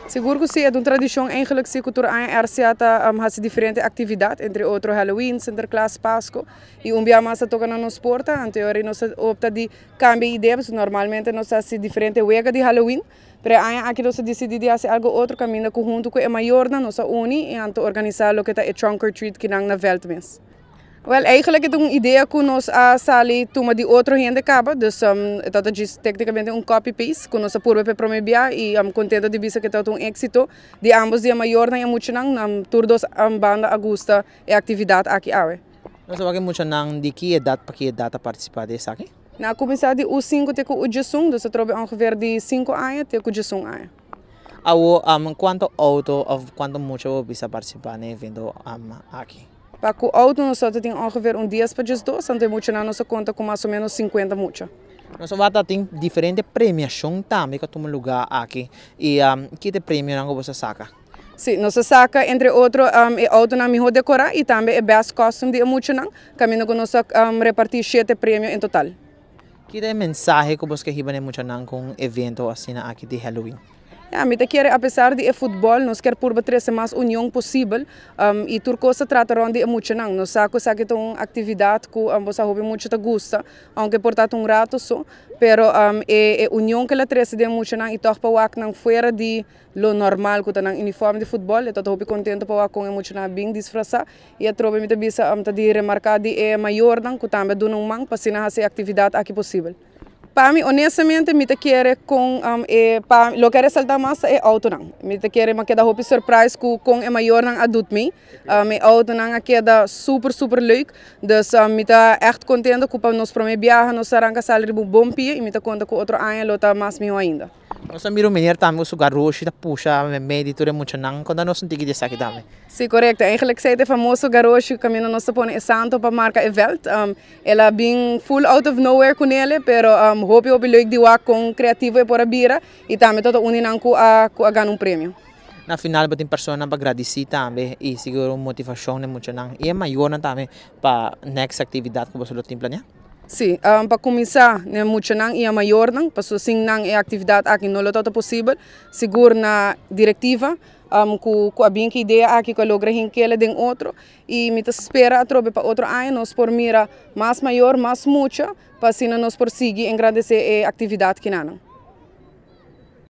Sigur cu si, e ta un tradicion eigenlijk si cu tur aña RCA ta haci diferente actividad, entre otro Halloween, Sinterklaas, Pasco, y un biaha mas a toca na nos porta, anto ora nos a opta di cambia idea, pasobra normalmente nos ta haci diferente wega di Halloween, pero e aña aki nos a dicidi di haci algo otro caminda cu hunto cu e mayornan nos a uni y anto organisa loke ta e trunk or treat kinan na veld mes. Wel, eigenlijk e ta un idea cu nos a sali tuma di otro hende caba, dus e ta djis tecnicamente un copy paste cu nos a purba pa e prome bia y contento di bisa cu e ta un exito di ambos di e mayornan y e muchanan, tur dos banda a gusta e actividad aki awe. Nos a wak e muchanan di ki edad pa ki edad a participa den esaki? Nan a cuminsa di U5 te cu U11, dus a trobe ongeveer di 5 aña te cu 11 aña. Awo, cuanto auto of cuanto mucha bo bisa participa na e evento aki? Pa cu auto nos ta tin ongeveer un 10 pa 12, anto e muchanan nos a conta cu mas o menos 50 mucha. Nos a wak tin diferente premiacion tambe cu a tuma lugar aki y ki ta e premionan cu bo a saca? Si, nos a saca entre otro e autonan miho decora y tambe e best costume di e muchanan, caminda cu nos a reparti 7 premio en total. Ki ta e mensahe cu bo kier hiba na e muchanan cu un evento asina aki di Halloween? Ja, mi ta kere, apesar di e futbol, nos kier purba trece mas union posibel y tur cos ta trata rond di e muchanan. Nos sa cu esaki ta un actividad cu bo sa hopi mucha ta gusta, aunke por ta un rato so, pero e union cu el a trece den muchanan y toch pa wak nan fuera di lo normal cu ta nan uniforme di futbol, e ta hopi contento pa wak con e muchanan bin disfrasa y atrobe mi ta bisa ta di remarca di e mayornan cu tambe duna un man pa asina haci e actividad aki posibel. Pa mi, honestamente, mi ta kere con e, pa loke a resalta mas ta e autonan. Mi ta kere m'a keda hopi surprise cu con e mayornan a doet mee. E autonan a keda super, super leuk. Dus mi ta echt contento cu pa nos prome biaha nos a arranca sali riba un bon pia y mi ta conta cu otro aña lo ta mas miho ainda. Nos a mira meneer tambe su garoshi ta pusha medio di tur e muchanan. Conta nos un tiki di esaki tambe. Si, correcto. Eigenlijk esey ta e famoso garoshi caminda nos ta pone e santo pa marca e veld. El a bin full out of nowhere cu nele, pero hopi, hopi leuk di wak con creativo e por a bira y tambe ta un di nan cu a gana un premio. Na final bo tin persona pa gradici tambe y sigur un motivacion na muchanan y e mayornan tambe pa next actividad cu bo lo tin planea. Si, pa cuminsa, na muchanan y e mayornan, paso sin nan e actividad aki no lo ta posibel. Sigur na directiva, cu a bin cu idea aki cu a logra hinkele den otro y mi ta spera atrobe pa otro aña nos por mira mas mayor, mas mucha, pa asina nos por sigui engrandece e actividad kinan.